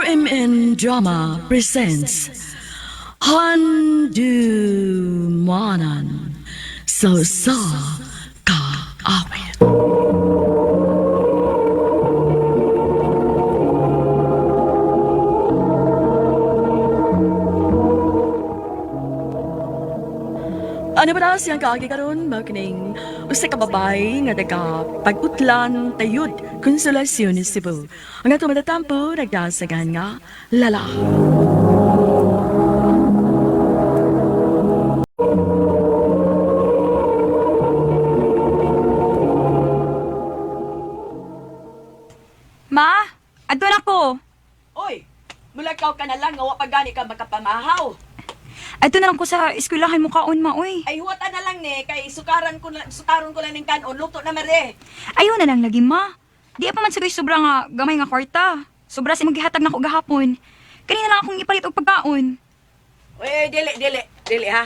RMN Drama presents Handu Manan So Sa Kaawit. Ano ba na siyang kaagi karon makining usa ka babae nga taga Pag-utlan Tayud, Consolacion, Cebu. Ang ato matatampo nagdasagan nga Lala. Ma, adto na ko. Oy, mulakaw ka na lang nga wa pa gani ka makapamahaw. Adto na lang ko sa eskwelahan mo kaon ma oy. Ay huwata na lang ni kay sukaran ko na, sukaron ko lang ning kanon luto na mare. Ayaw na lang lagi ma. Di pa man siguro sobra nga gamay nga kwarta. Sobra sa imong gihatag nako gahapon. Kanina lang akong ipalit og pagkaon. Uy, dili dili dili ha.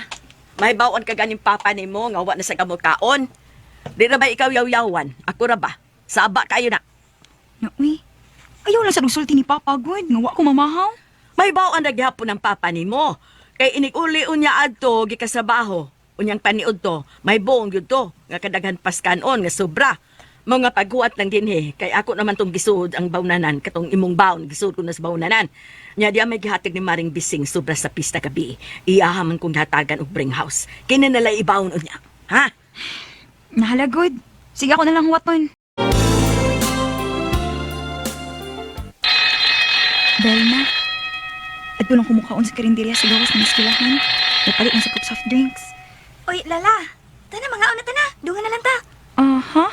May bawon ka ganing papa nimo nga wa na sa kamo kaon. Di ra ba ikaw yaw-yawan? Ako ra ba? Saba kayo na. Na uy. Ayaw lang sa sulti ni Papa gud nga wa ko mamahaw. May bawon na gihapon ang papa nimo. Kay inig-uli unya adto gikasabaho. Unyang paniud to, may buong gyud to nga kadaghan paskanon nga sobra. Mga paghuat lang dinhi kay ako naman tong gisuod ang bawnanan katong imong baon gisuod ko na sa bawnanan. Nya diya may gihatag ni Maring Bising sobra sa pista gabi. Iyaha man kong hatagan og bring house. Kini nala ibaon unya. Ha? Nahalagod. Sige ako na lang huwaton. Bel na. Adto lang kumukaon sa karinderya sa gawas ng eskwelahan. Nagpalit lang sa cup soft drinks. Oy, Lala. Tana, mga una tana. Dungan na lang ta. Aha.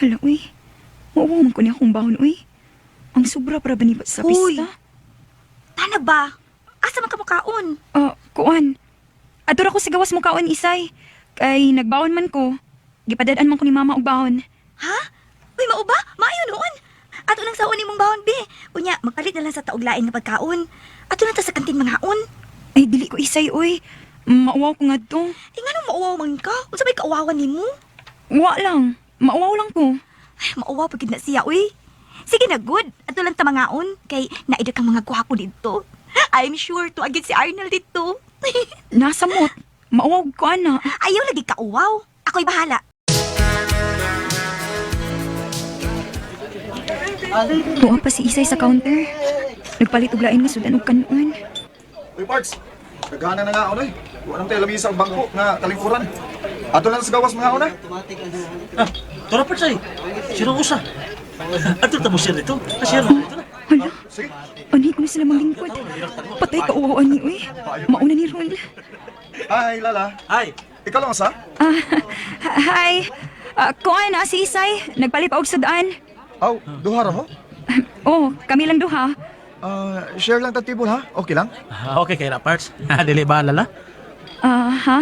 Hala, uy. Mauwaw man ko niya akong baon, uy. Ang sobra para ba ni sa Uy. pista? Tana ba? Asa man ka mukaon? Ah, kuan. Adto ra ko sa gawas mo kaon, isay. Kay nagbaon man ko. Gipadad-an man ko ni mama og baon. Ha? Uy, mao ba? Maayo noon. Ato lang saon imong baon, be. Unya, magpalit na lang sa taog lain nga pagkaon. Ato lang ta sa kantin mangaon. Ay, dili ko isay, uy. Mauwaw ko ngadto. Eh, nganong mauwaw man ka? Unsa may kauwawan nimo? Wa lang. Mauwaw lang ko. Ay, mauwaw pagid na siya, uy. Sige na, good. Ato lang ta mangaon. Kay naida kang mga gwapo dito. I'm sure to agad si Arnold dito. Nasamot. Mauwaw ko, ana. Ayaw lagi kauwaw. Ako'y bahala. Tuwa pa si Isay sa counter. Nagpalit og lain nga sudan og kanon. Uy, Parts! Kagana na nga ako eh. Wala nang tayo lamisa ang bangko nga kalingkuran. Ato lang sa gawas mga una. Ah, tora pa siya eh. Sino ang usa? Ato ta mo siya nito. Ah, siya nito na. Hala, Sige. anhi ko na sila maglingkod. Patay ka uwaw ani, uy. Mauna ni Rol. Hi, Lala. Ay, Ikaw lang sa? Ah, hi. Ah, kuan na si Isay. Nagpalit pa og sudaan. Aw, duha ra mo? Oh, kami lang duha. Ah, share lang ta table ha? Okay lang? ah, okay kay na parts. Dili ba lala? Ah, ha?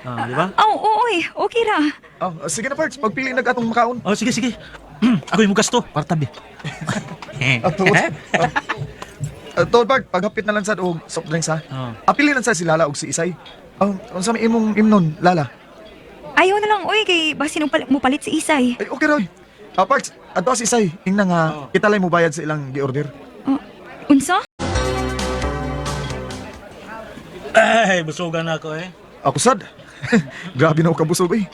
Ah, di ba? Oh, oo, oy. Okay ra. Oh, sige na Parts, pagpili nag atong makaon. Oh, sige sige. Ako yung gasto, para tabi. Ato. Tol Bart, paghapit na lang sad og soft drinks ha. Oh. Apili lang sad si Lala og si Isay. Oh, unsa may imong imnon, Lala? Ayaw na lang, oy, kay basin mo palit si Isay. Ay, okay ra. Oy. Ah, Parts, adto si Isay. Ingna nga Oh. kita lay mo bayad sa ilang gi-order. Ah, unsa? Ay, busugan na ako eh. Ako sad. Grabe na ako kabusog eh.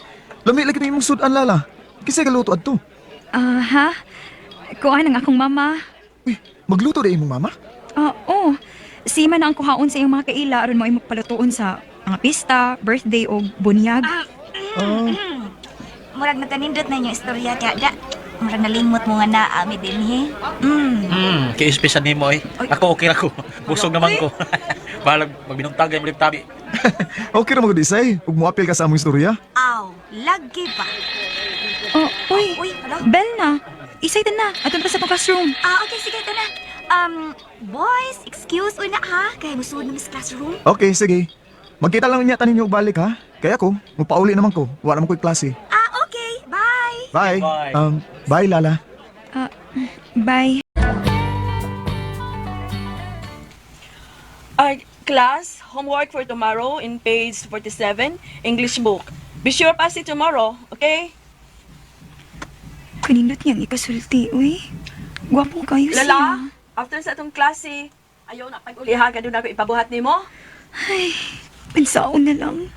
Lami lagi na imong sudan, Lala. Kisay galuto adto. Ah, ha? Kuan ang akong mama. Uy, magluto ra imong mama? Ah, oh. Si man ang kuhaon sa iyong mga kaila aron mo imong palutoon sa mga pista, birthday o bunyag. Ah, Murag nagkanindot na inyong istorya kaya da. Murag nalimot mo nga na ami dinhi. Kay espesyal nimo eh. Ako okay ra ko. Busog naman ko. Balag magbinuntag ay tabi. Okay ra magud Isay. Ug moapil ka sa among istorya. Aw, lagi ba? Oh, uy. Uy, hala. Bell na. Isay din na. Aton pa sa itong classroom. Ah, okay, sige, ito na. Boys, excuse una ha, kay musuod na sa classroom. Okay, sige. Magkita lang niya tanin niyo balik ha. Kaya ko, mupauli naman ko. Wala naman ko'y klase. Ah, okay, bye. Bye. Bye. Bye Lala. Ah, bye. Class, homework for tomorrow in page 47, English book. Be sure pass it tomorrow, okay? Kanindot niyang ikasulti, uy. Gwapo kayo siya. Lala, After sa atong klase, ayaw na pag-uliha ka doon ako ipabuhat nimo. Ay, pansaon na lang.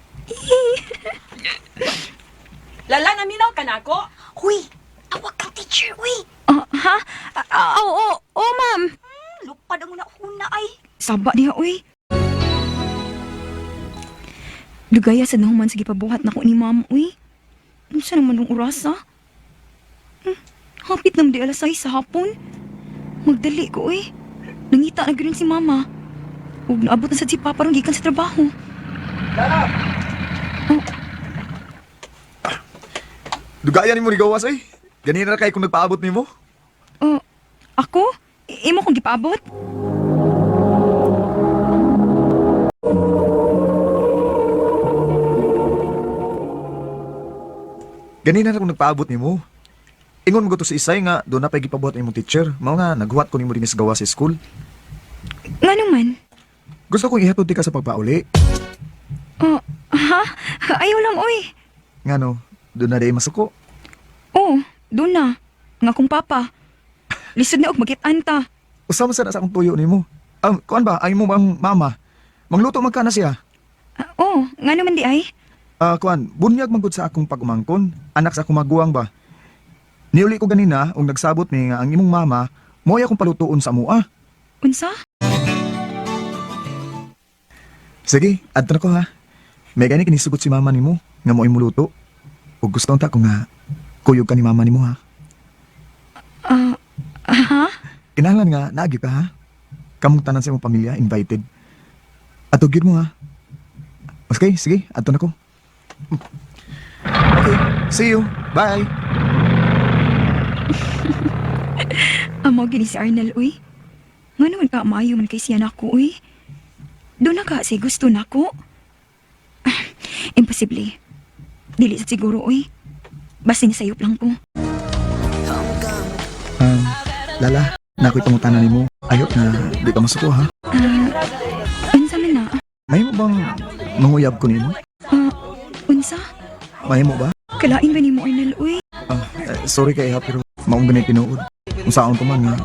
Lala, naminaw ka na ako. Uy, tawag kang teacher, uy. Ah, ha? Ah, oo, oo, oo, ma'am. Lupad ang una-una ay. Saba diha, uy. Dugaya sa nahuman sa gipabuhat nako ni ma'am, uy. Unsa naman ang oras, ha? Hapit naman di alas 6 sa hapon. Magdali ko, uy. Nangita na gyud si mama. Ug naabot na sad si papa ron gikan sa trabaho. Lala! Dugayan nimo ni gawas oy. Ganina ra kay kung nagpaabot nimo. Oh, ako? Imo kong gipaabot? Ganina ra kung nagpaabot nimo. Ingon mo to si Isay nga doon na pay gipabuhat imong teacher. Mao nga naghuwat ko nimo dinhi sa gawas sa school. Nga naman. Gusto kong ihatod di ka sa pagpauli. Oh, ha? Ayaw lang, uy. Ngano, doon na di masuko. Oh, doon na. Nga kong papa. Lisod na og magkit-an ta. Usa man sad na sa akong tuyo nimo. Kuan ba ay mo bang mama? Mangluto man ka na siya. Ah, oh, nga naman di ay. Ah, kuan, bunyag man gud sa akong pag-umangkon, anak sa akong maguwang ba. Niuli ko ganina ug nagsabot mi nga ang imong mama mo'y akong palutuon sa mua. Unsa? Sige, adto na ko ha. May gani kinisugot si mama nimo nga mo'y muluto. Ug gusto unta ko nga kuyog ka ni mama nimo ha. Ah, ha? Kinahanglan nga naagi ka ha. Kamong tanan sa imong pamilya invited. Ato gyud mo ha. Okay, sige, adto na ko. Okay, see you. Bye. Amo gini si Arnel, uy. Nga naman ka, maayo man kay siya nako, uy. Doon na ka, si gusto nako. Ah, imposible. Dili sa siguro, uy. Basin sayop lang ko. Lala, na ako'y pangutana nimo. Ayot na di ka masuko ha. Unsa man na? May mo bang manguyab ko nimo? Ah, unsa? May mo ba? Kalain ba ni mo, Arnel, uy? Ah, eh, sorry kay ha pero maong ganay tinuod. Unsaon pa man nga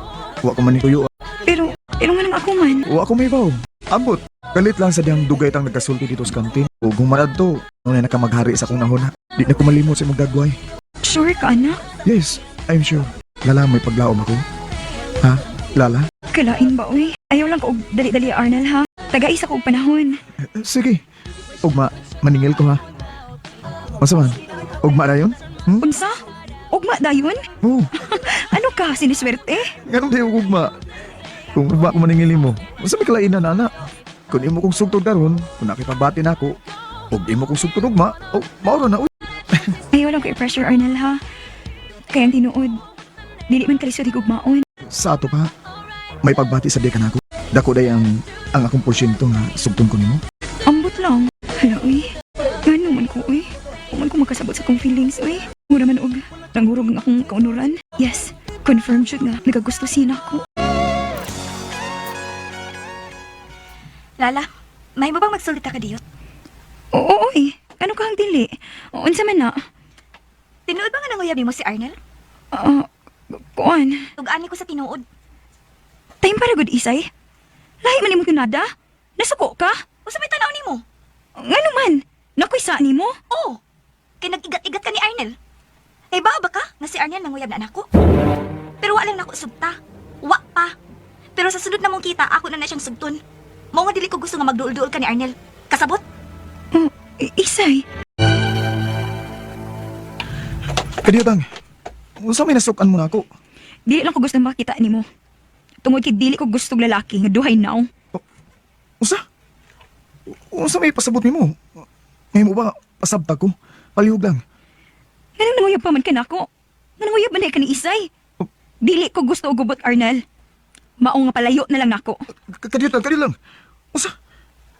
wa ko man ni tuyo. Pero nga nang ako man. Wa ko may baw. Ambot. Kalit lang sa diyang dugay tang nagkasulti dito sa kantin. Ug humanad to, nung na nakamaghari sa akong nahuna. Di na ko malimot sa imong dagway. Sure ka, anak? Yes, I'm sure. Lala, may paglaom ako. Ha? Lala? Kalain ba, uy? Ayaw lang ko og dali-dali, Arnel, ha? Taga-isa ko og panahon. Eh, sige. Ugma, maningil ko ha. Unsa man? Ugma na yun? Hmm? Unsa? Ugma dayon? Oo. Ano ka, siniswerte? Ganun tayo ugma. Kung ugma ko maningil mo, unsa may kalainan ana? Kung imo kong sugtod karon, kung nakipabati na ako, ug imo kong sugtod ugma, oh, mauro na uy. Ayaw lang ko i-pressure, Arnel, ha? Kaya ang tinuod, dili man kalisod higugmaon. Sa ato pa, may pagbati sa dekan ako. Dako day ang akong porsyento nga sugton ko nimo. Ambot lang. Hala, uy. Ngano man ko, uy. Human ko makasabot sa kong feelings, uy. Mura man og nangurog ang akong kaunuran. Yes, confirm jud nga nagagusto siya nako. Lala, may mo bang magsulita ka diyot? Oo, uy. Ano ka ang dili? Unsa man na? Tinuod ba nga nanguyab nimo si Arnel? Ah, kuan. Tug-ani ko sa tinuod. Time para gud isay. Lahi man nimo tunada. Nasuko ka? Usa may tanaw nimo? Ngano man? Nakoy sa nimo? Oo. Kay nag-igat-igat ka ni Arnel. Eh ba ba ka nga si Arnel nanguyab na nako? Pero wa lang nako sugta. Wa pa. Pero sa sunod na mong kita, ako na na siyang sugton. Mao nga dili ko gusto nga magduol-duol ka ni Arnel. Kasabot? Oh, isay. Kadiyotang, unsa may nasukan mo nako? Dili lang ko gusto makita nimo. Tungod kay dili ko gusto og lalaki nga duhay naong. Unsa? Unsa may pasabot nimo? Ngayon mo ba pasabta ko? Palihog lang. Nganong nanguyab pa man ka nako? Nganong nguyab man ka ni Isay? Dili ko gusto og gubot, Arnel. Mao nga palayo na lang nako. Kadiyot lang, kadiyot lang. Unsa?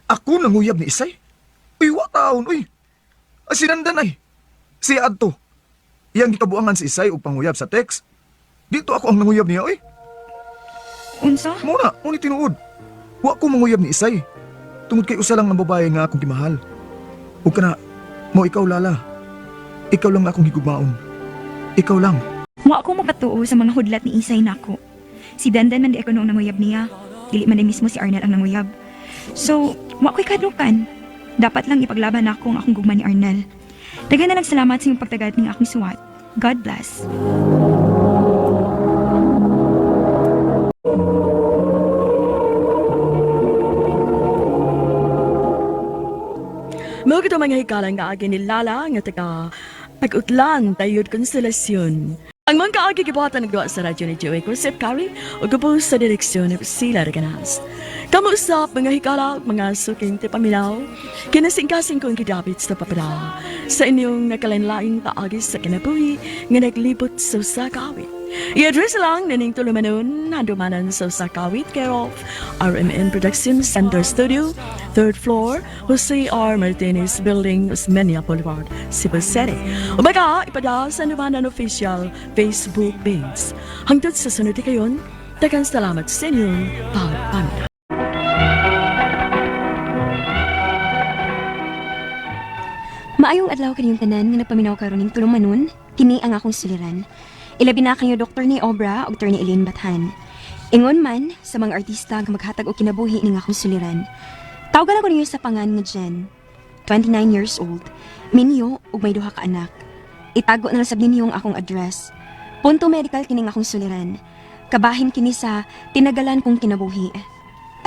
Ako nanguyab ni Isay? Uy, wa taon, uy. Ay, sinandan ay. Siya adto. Iyang gikabuangan si Isay og panguyab sa text. Dito ako ang nanguyab niya, uy. Unsa? Muna, muna tinuod. Wa ko manguyab ni Isay. Tungod kay usa lang ang babae nga akong gimahal. Ug kana, mo ikaw lala. Ikaw lang akong higugmaon. Ikaw lang. Wa ko mapatuo sa mga hudlat ni Isay nako. Si Dandan man di ako noong nanguyab niya. Dili man di mismo si Arnel ang nanguyab. So, wa ko'y kadlukan. Dapat lang ipaglaban nako ang akong gugma ni Arnel. Daghan na lang salamat sa iyong pagtagad ning akong suwat. God bless. Mao gito mga hikalang nga agi ni Lala nga taga Pag-utlan tayod konstelasyon. Ang mga kaagi gibuhatan nagduwa sa radyo ni Joey Cosep Curry o gubos sa direksyon ni Priscilla Reganas. Kamusta mga hikala, mga suking tipaminaw, kinasingkasing kong gidapit sa papadala sa inyong nakalanlaing paagi sa kinabuhi nga naglibot sa usa ka awit. I-address lang naning tulumanon, handumanan sa usa ka awit, care of RMN Production Center Studio, third floor, Jose R. Martinez Building, Osmeña Boulevard, Cebu City. Umaga, ipada sa handumanan official Facebook page. Hangtod sa sunod kayon, daghang salamat sa inyong pagpaminaw. Maayong adlaw kaniyong tanan nga nagpaminaw karon ning tulumanon, kini ang akong suliran. Ilabi na kayo Dr. ni Obra ug Dr. ni Elaine Bathan. Ingon man sa mga artista nga maghatag og kinabuhi ning akong suliran. Tawagan ako ninyo sa pangan nga Jen. 29 years old, minyo ug may duha ka anak. Itago na lang sab ninyo ang akong address. Punto medical kining akong suliran. Kabahin kini sa tinagalan kong kinabuhi.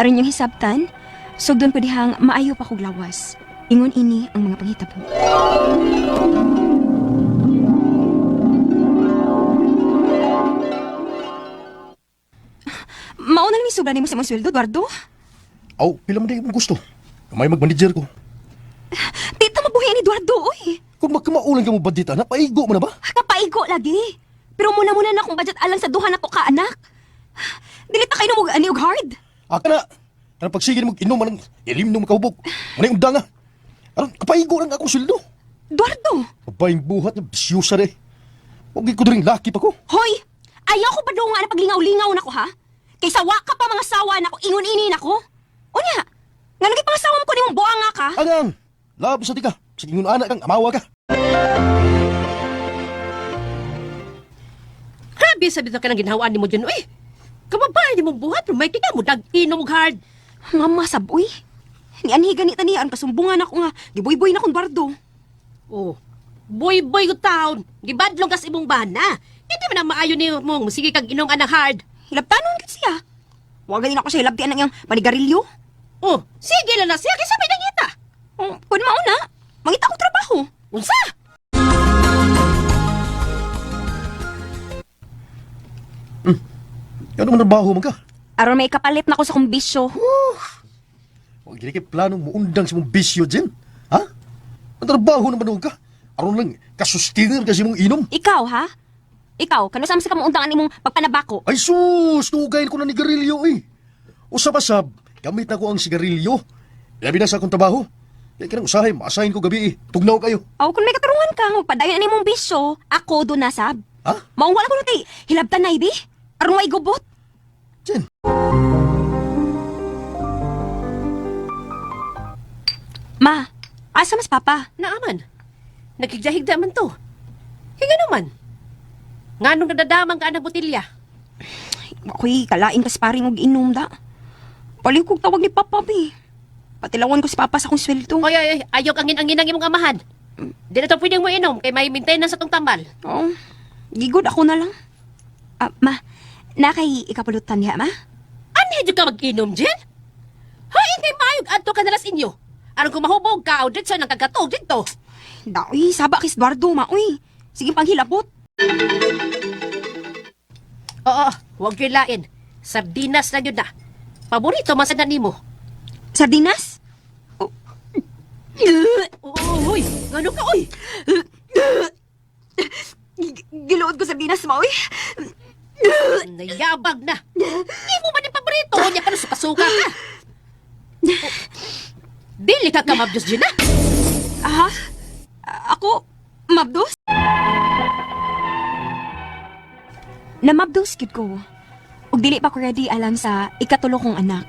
Aron yung hisabtan, sugdon ko dihang maayo pa kog lawas. Ingon ini ang mga panghitabo. Mauna ni sobra nimo sa imong sweldo, Eduardo. Aw, pila man di mo gusto. Kamay mag-manager ko. Tita mabuhi ni Eduardo, oy. Kung magkamaulan ka mo budget, anak, paigo mo na ba? Kapaigo lagi. Pero muna-muna na akong budget alang sa duha na to ka, anak. Dili ta kayo mo ani og hard. Aka na! Anong pagsige mo inom man ilim no makahubog. Manay undang ah. Aron, kapaigo lang akong sweldo. Eduardo, Babaeng buhat na bisyosa re. Huwag ko rin laki pa ko. hoy! Ayaw ko padunga na paglingaw-lingaw nako ha. Kaysa wa ka pa mga sawa nako, ingon ini nako. Unya, ngano gid pangasawa mo ko nimong buang nga ka? Angang! Labo sa tika. Sa ingon anak kang amawa ka. Grabe sa bitaw ka ng ginhawaan ni mo dyan, uy. Kababae ni mong buhat, pero may kita mo, dag-inom og hard. Mama sab uy. Ni anhi ganita niya ang kasumbungan ako nga giboy-boy na kong Eduardo. Oh, boy-boy ko taon. Gibadlong kas imong bana. Hindi man ang maayo ni mong, sige kag inom anang hard. Hilabtanon gid siya. Wa gani nako siya hilabtian ang iyang panigarilyo. Oh, sige lang na siya, kaysa may nangita. Oh, kun mauna, mangita akong trabaho. Unsa? Ano man trabaho man ka? Aron may kapalit na ko sa kong bisyo. Huwag gini kay planong muundang sa mong bisyo, Jen. Ha? Ang trabaho naman doon ka. Aron lang, kasustiner kasi mong inom. Ikaw ha? Ikaw, kano sa ka muundang imong pagpanabako? Ay sus, tugay ko na ni garilyo eh. Usab-asab, gamit na ko ang sigarilyo. Labi na sa akong trabaho. Kaya kanang usahay, maasahin ko gabi eh. Tugnaw kayo. Aw, kung may katarungan ka, magpadayon ani imong bisyo, ako do na sab. Ha? Maong wala ko tay hilabtan na ibi. Aron way gubot. Jen, Ma, asa mas papa? Naaman. Naghigda-higda man to. Higa naman. Nganong nadadamang ka ng botilya? Ako'y kalain kas paring og inom da. Paliw kog tawag ni Papa bi. Patilawan ko si Papa sa akong sweldo. Oy, oy, oy, ayaw angin-angin ang imong amahan. Di na to pwedeng mo inom, kay may maintenance sa tong tambal. Oo. Gigod ako na lang. Ah, ma, na kay ikapulutan niya, ma? Anhi jud ka mag-inom, Jen? Hoy, kay maayog adto ka nalas inyo. Aron kung mahubog ka, o ditso nang kagatog dito. Da, uy, saba kay Eduardo, ma, uy. Sige panghilabot. Oo, huwag yun lain. Sardinas na yun na. Paborito man sa nimo. Sardinas? Oo, hoy, ngano ka, oy? Giluod ko sardinas, ma, uy. Nayabag na. Di mo ba ni paborito? Nya ka suka-suka ka. Oh, dili ka kamabdiyos, Gina. Aha? Ako, mabdos? Namabdos gid ko. Ug dili pa ko ready alang sa ikatulo kong anak.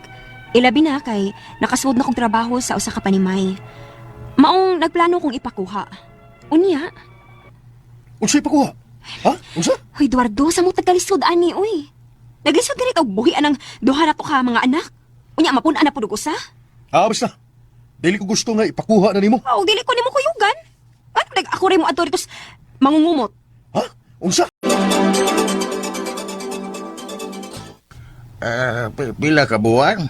Ilabi na kay nakasud na kong trabaho sa usa ka panimay. Maong nagplano kong ipakuha. Unya, unsay pakuha? Ha? Unsa? Hoy Eduardo, sa mo tagkalisod ani oy. Naglisod ganit og buhi anang duha na to ka mga anak. Unya mapun-an na pud og usa. Ah, basta. Dili ko gusto nga ipakuha na nimo. Oh, dili ko nimo kuyugan. Ano nag ako rin mo adto dito mangungumot. Ha? Unsa? Ah, pila ka buwan?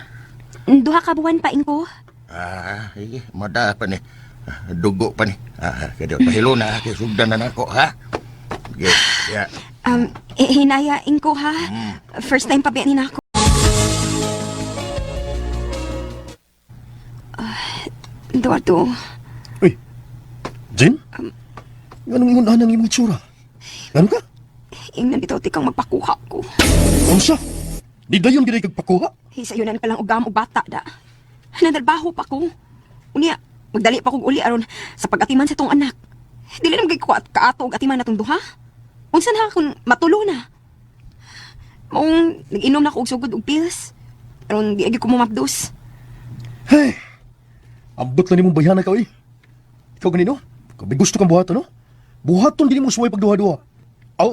Duha ka buwan pa ingko. Ah, sige, mada pa ni. Ah, dugo pa ni. Ah, kaya pahilo na, kay sugdan na nako, ha? Sige, ya. Hinaya ingko ha. First time pa ni nako. Ah, Eduardo, Uy. Jen? Nganong ingon anang imong itsura? Ngano ka? ingnan bitaw ti kang magpakuha ko. Unsa? Di dayon gid kag pakuha? Hisayunan pa lang og gam og bata da. Nanalbaho pa ko. Unya, magdali pa kog uli aron sa pag-atiman sa tong anak. Dili na magay ko at kaato og atiman natong duha. Unsa na kung matulo na. Maong nag-inom na ko og sugod og pills. Aron di agi ko mumapdos. Hey. Ambot lang nimong bayhana ka oy. Ikaw ganino? Kung may gusto kang buhaton, no? Buhaton gini mo suway pagduha-duha. Aw,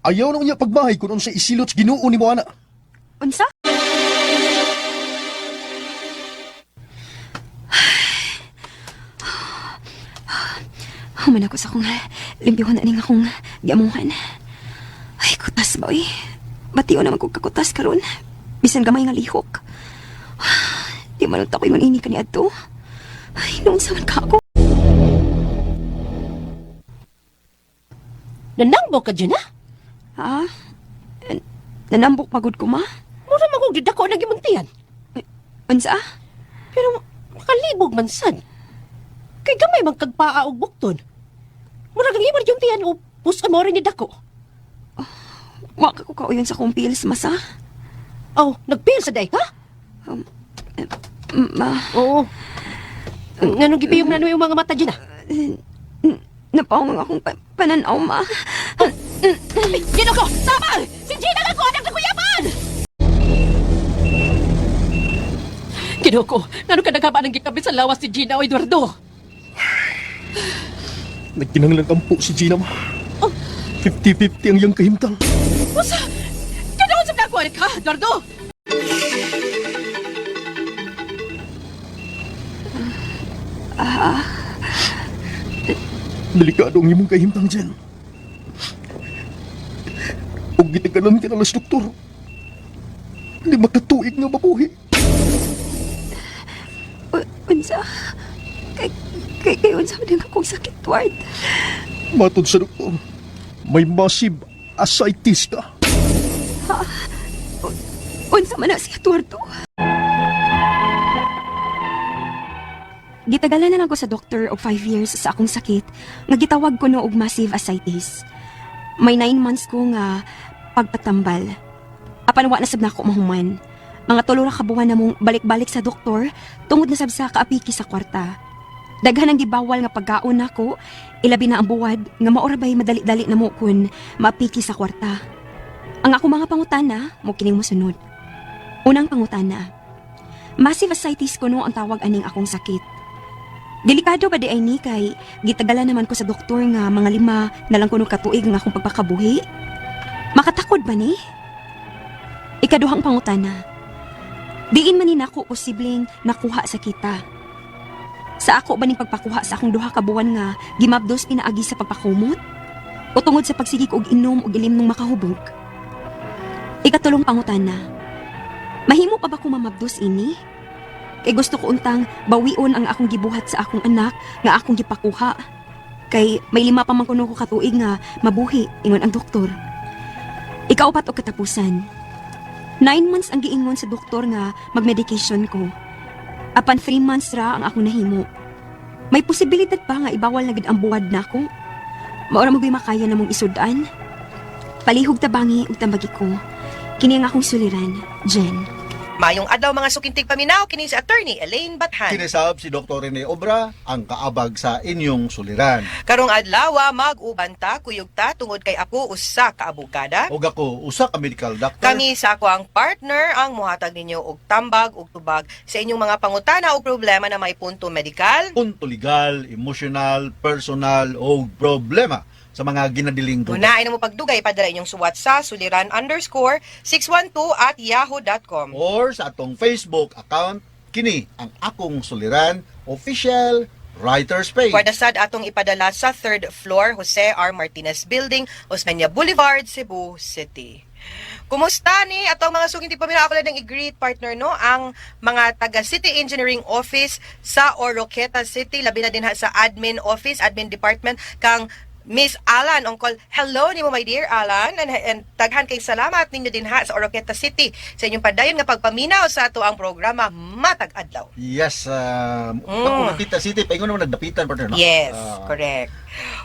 ayaw na unya pagbahay kung unsa isilot sa Ginoo nimo ana. Unsa? Human ako sa akong limpyuhan na ning akong giamuhan. Ay, kutas ba, oy. Batiyo naman kong kakutas karon. Bisan gamay nga lihok. Di man unta ko ingon ini kaniadto. Ay, noon sa man ka ako. Nanangbo ka dyan, ha? Ha? Nanambok pagod ko, ma? Mura magong didako na gimuntian. Unsa? Pero makalibog man sad. Kay gamay man kagpaa og bukton. Mura kang imar yung tiyan o pusan mo rin ni dako. Wa ka ko kauyon sa akong pills, masa? Oh, nagpil sa day, ha? Ma, Oo. Nganong gipiyong na yung mga mata dyan, ha? napaong ang akong pananaw, ma. Ay, Ginoo ko! Tama! Si Gina lang ko anak na kuyaman! Ginoo ko, ngano ka nagkaba ng gikabit sa lawas si Gina o Eduardo? Nagkinahanglan kampo si Gina ma. Oh. 50-50 ang iyang kahimtang. Usa! Kanaon sa nagkuha ka, Eduardo? Delikado ang imong kahimtang, Jen. Ug gitagalan ka na las doktor. Hindi makatuig nga mabuhi. Unsa? Kay, kay, kay unsa man ang akong sakit, Ward? Matod sa doktor, may massive ascites ka. Unsa man na si Eduardo? Gitagalan na lang ko sa doktor og 5 years sa akong sakit nga gitawag ko no og massive ascites. May 9 months ko nga pagpatambal. Apan wa na sab nako mahuman. Mga tulo ra ka buwan na mong balik-balik sa doktor tungod na sab sa kaapiki sa kwarta. Daghan ang gibawal nga pagkaon nako, ilabi na ang buwad nga maora bay madali-dali na mo kun maapiki sa kwarta. Ang ako mga pangutana, mo kining mosunod. Unang pangutana. Massive ascites kuno ang tawag aning akong sakit. Delikado ba di ay ni kay gitagalan naman ko sa doktor nga mga 5 na lang kuno katuig nga akong pagpakabuhi? Makatakod ba ni? Ikaduhang pangutana. Diin man ni nako posibleng nakuha sa kita. Sa ako ba ning pagpakuha sa akong duha ka buwan nga gimabdos pinaagi sa pagpakumot? O tungod sa pagsige ko og inom og ilim nung makahubog? Ikatulong pangutana. Mahimo pa ba ko mamabdos ini? Kay gusto ko untang bawion ang akong gibuhat sa akong anak nga akong gipakuha. Kay may 5 pa man kuno ko katuig nga mabuhi ingon ang doktor. Ikaupat og katapusan. 9 months ang giingon sa doktor nga magmedication ko. Apan 3 months ra ang akong nahimo. May posibilidad pa nga ibawal na gid ang buwad nako. Maura mo makaya na mong isudan. Palihog tabangi ug tambagi ko. Kini ang akong suliran, Jen. Mayong adlaw mga sukintig paminaw kini si Attorney Elaine Bathan. Kinisab si Dr. Rene Obra ang kaabag sa inyong suliran. Karong adlaw mag-uban ta kuyog ta tungod kay ako usa ka abogada. Og ako usa ka medical doctor. Kami sa ako ang partner ang muhatag ninyo og tambag og tubag sa inyong mga pangutana o problema na may punto medikal. Punto legal, emotional, personal o problema. Sa mga ginadiling dugo. Muna ay na mo pagdugay, padala inyong suwat sa suliran_612@yahoo.com. Or sa atong Facebook account, kini ang Akong Suliran Official Writers Page. Pwede sad atong ipadala sa third floor, Jose R. Martinez Building, Osmeña Boulevard, Cebu City. Kumusta ni atong mga suking pamilya? Ako lang i-greet, partner, no, ang mga taga City Engineering Office sa Oroqueta City, labi na din ha sa admin office, admin department kang Miss Alan Ongkol. Hello nimo, my dear Alan, and taghan kay salamat ninyo din ha sa Oroqueta City sa inyong padayon nga pagpaminaw sa ato ang programa matag adlaw. Yes, Oroqueta City, paingon naman nagdapitan, partner, no? Yes, Ah. correct.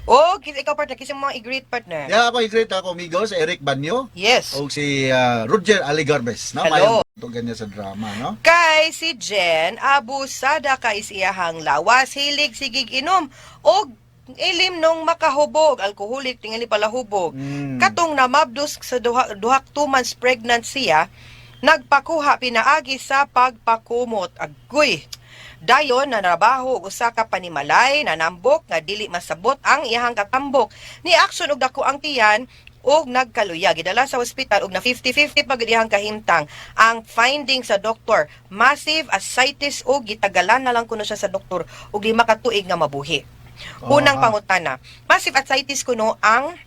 Oh, ikaw, partner, kasi mga i-greet, partner. Yeah, ako i-greet ako amigo si Eric Banyo. Yes. O si Roger Aligarves, no? Hello. Mayong ganyan sa drama, no? Kay si Jen, abusada kay siyahang lawas, hilig sigig inom, og ilim nung makahubog, alkoholik, tingali pala hubog. Katong namabdos sa duhak 2 months pregnant siya, nagpakuha pinaagi sa pagpakumot. Agoy! Dayon nanrabaho og usa ka panimalay nanambok nga dili masabot ang iyahang katambok. Ni aksyon og dako ang tiyan og nagkaluya, gidala sa ospital og na 50-50 pag iyahang kahimtang. Ang finding sa doktor, massive ascites, og gitagalan na lang kuno siya sa doktor og 5 ka tuig nga mabuhi. Unang pangutana, massive ascites kuno ang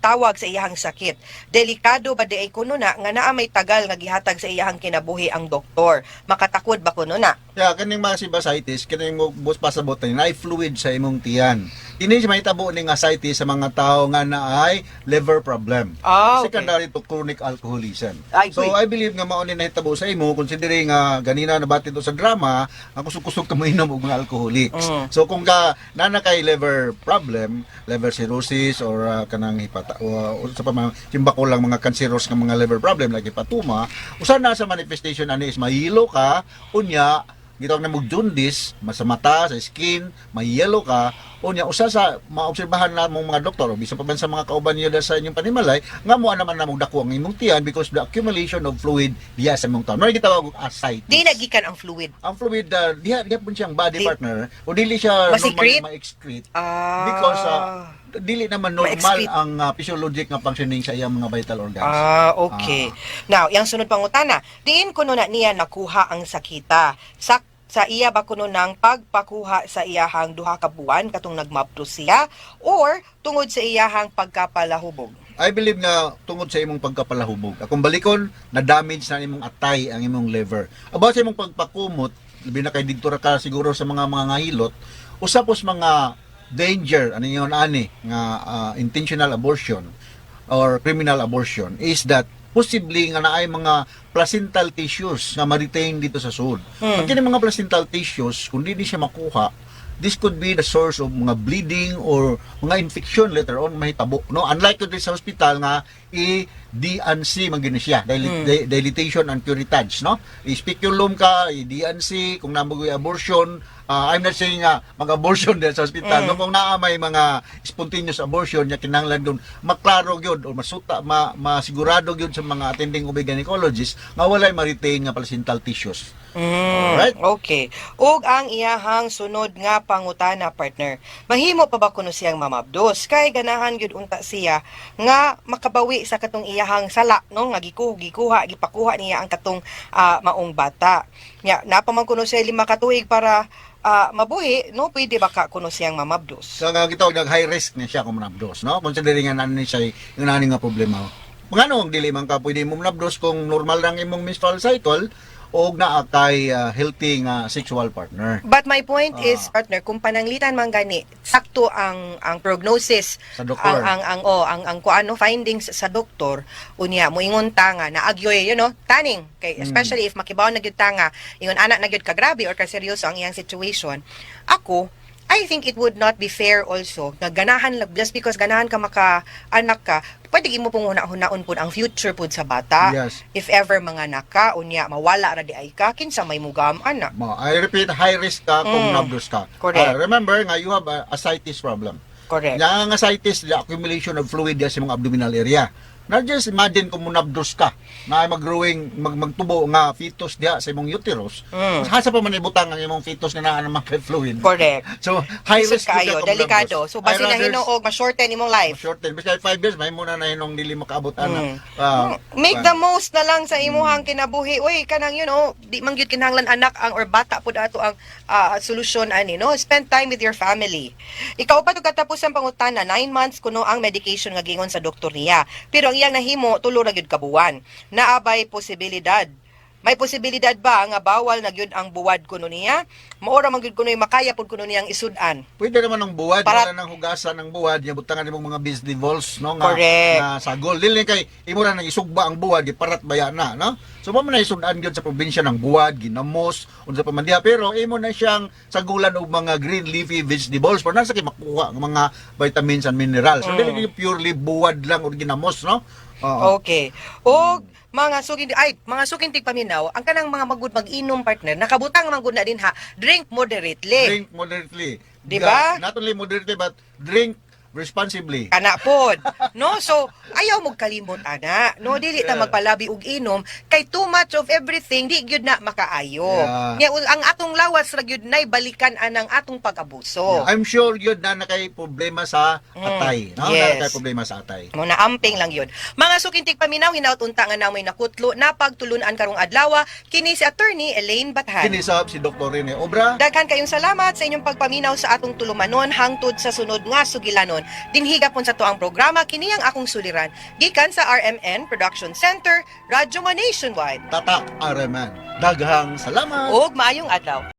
tawag sa iyahang sakit. Delikado ba di ay kuno na nga naa may tagal nga gihatag sa iyahang kinabuhi ang doktor? Makatakod ba kuno na? Yeah, kaning massive ascites, kaning mo bus pasabot ni naay fluid sa imong tiyan. Kini siya mahitabo ning ascites sa mga tao nga naay liver problem. Secondary to chronic alcoholism. Ay, So wait. I believe nga mao ni nahitabo sa imo, considering nga ganina nabati to sa drama, ang kusog-kusog ka moinom og mga alcoholics. So kung ka nana kay liver problem, liver cirrhosis or kanang hepata o sa pa mga simbako lang mga cancerous nga mga liver problem like hepatoma, usa na sa manifestation ani is mahilo ka, unya gitawag na mong jaundice, sa mata, sa skin, may yellow ka, unya usa sa maobserbahan na mong mga doktor o bisan pa man sa mga kauban niyo sa inyong panimalay nga mo naman na mong dako ang imong tiyan because the accumulation of fluid diya sa imong taon. Mao gitawag og ascites. Di nagikan ang fluid. Ang fluid diha diha pun siyang body, partner, o dili siya Ma-secrete? normally ma-excrete because dili naman normal Ma-excrete. ang physiologic nga functioning sa iyang mga vital organs. Ah, okay. Now, yang sunod pangutana, diin kuno na niya nakuha ang sakita? Sa iya ba kuno nang pagpakuha sa iyahang 2 ka buwan katong nagmabdos siya or tungod sa iyahang pagkapalahubog? I believe nga tungod sa imong pagkapalahubog. Akong balikon, na-damage na imong atay ang imong liver. About sa imong pagpakumot, labi na kay didto ra ka siguro sa mga ngahilot, usa pos mga danger ano yun ani nga intentional abortion or criminal abortion is that posibleng nga naay mga placental tissues nga ma-retain dito sa sud. Ang kini mga placental tissues, kung di siya makuha, this could be the source of mga bleeding or mga infection later on mahitabo, no? Unlike to sa hospital nga i D&C man gini siya, dilatation and curettage, no? I-speculum ka, i D&C kung namoy abortion. I'm not saying nga mag-abortion din sa hospital, no? Kung naa may mga spontaneous abortion nya kinahanglan dun maklaro gyud o masuta ma, masigurado gyud sa mga attending OB gynecologist nga walay ma-retain nga placental tissues. Alright? Okay. Ug ang iyahang sunod nga pangutana, partner. Mahimo pa ba kuno siyang mamabdos? Kay ganahan gyud unta siya nga makabawi sa katong iyahang sala, no, nga gikuha, gikuha, gipakuha niya ang katong maong bata. Nya napa man kuno siya 5 ka tuig para mabuhi, no, pwede ba ka kuno siyang mamabdos? So nga gitawag nag high risk na siya kung manabdos, no? Considering nga nani siya yung nani nga problema. Ngano ang dili man ka pwede mo manabdos kung normal lang imong menstrual cycle o naa kay healthy nga sexual partner? But my point is, partner, kung pananglitan man gani, sakto ang prognosis Sa doktor. Ang oh, ang kuano findings sa doktor, unya moingon ta nga naagyoy, taning kay especially if makibaw na gyud ta nga ingon ana na gyud ka grabe or ka seryoso ang iyang situation. Ako, I think it would not be fair also nga ganahan lang just because ganahan ka maka anak ka, pwede imo pong huna-hunaon pud ang future pud sa bata. If ever mga naka, unya mawala ra di ay ka, kinsa may mugam ana? Mo, I repeat, high risk ka kung nabdos ka. Remember nga you have a ascites problem. Correct. Nga ang ascites, the accumulation of fluid sa imong abdominal area. Na just imagine kung munabdos ka na mag-growing magtubo nga fetus diha sa imong uterus. Hasa pa man ibutang ang imong fetus nga naa naman kay fluid. Correct. So high Lisod risk gyud kaayo, ka kung delikado. munabdos. So basin I na rather hinuog, ma-shorten imong life. Shorten basta 5 years may mo na hinong dili makaabot ana. Ah, Make the most na lang sa imuhang kinabuhi. Uy, kanang di man gyud kinahanglan anak ang or bata pud ato ang solusyon ani, no? Spend time with your family. Ikaw pa to katapos ang pangutana, 9 months kuno ang medication nga giingon sa doktor niya. Pero ang iyang nahimo 3 ra gyud ka buwan. Naabay posibilidad. May posibilidad ba nga bawal na gyud ang buwad kuno niya? Mao ra man gyud kuno makaya pud kuno niyang isud-an. Pwede naman ang buwad, wala nang hugasan ang buwad, nya butangan imong mga vegetables, no, nga, Correct. nga sagol. Dili kay imo ra nang isugba ang buwad, giparat baya na, no? So mo man na isud-an gyud sa probinsya ng buwad, ginamos, unsa pa man diha, pero imo na siyang sagulan og mga green leafy vegetables para nasa kay makuha ang mga vitamins and minerals. So dili gyud purely buwad lang or ginamos, no? Oo. Okay. Og mga sukin ay mga sukin tigpaminaw, ang kanang mga magud mag-inom, partner, nakabutang man gud na din ha, drink moderately. Drink moderately. Di ba? Not only moderately but drink responsibly. Kana pod. No? So, ayaw mo kalimot ana. No, dili ta magpalabi og inom kay too much of everything di gyud na makaayo. Nya ang atong lawas ra gyud nay balikan anang atong pag-abuso. Yeah, I'm sure yun na nakay problema sa atay. No? Yes. Na nakay problema sa atay. Mo na amping lang yun. Mga sukintig paminaw, hinaut unta nga namoy nakutlo na pagtulunan karong adlaw kini si Attorney Elaine Bathan. Kinisab si Dr. Rene Obra. Daghan kayong salamat sa inyong pagpaminaw sa atong tulumanon hangtod sa sunod nga sugilanon. Dinhiga pun sa tuang programa kini ang akong suliran gikan sa RMN Production Center, Radyo Man Nationwide. Tatak RMN. Daghang salamat. Og maayong adlaw.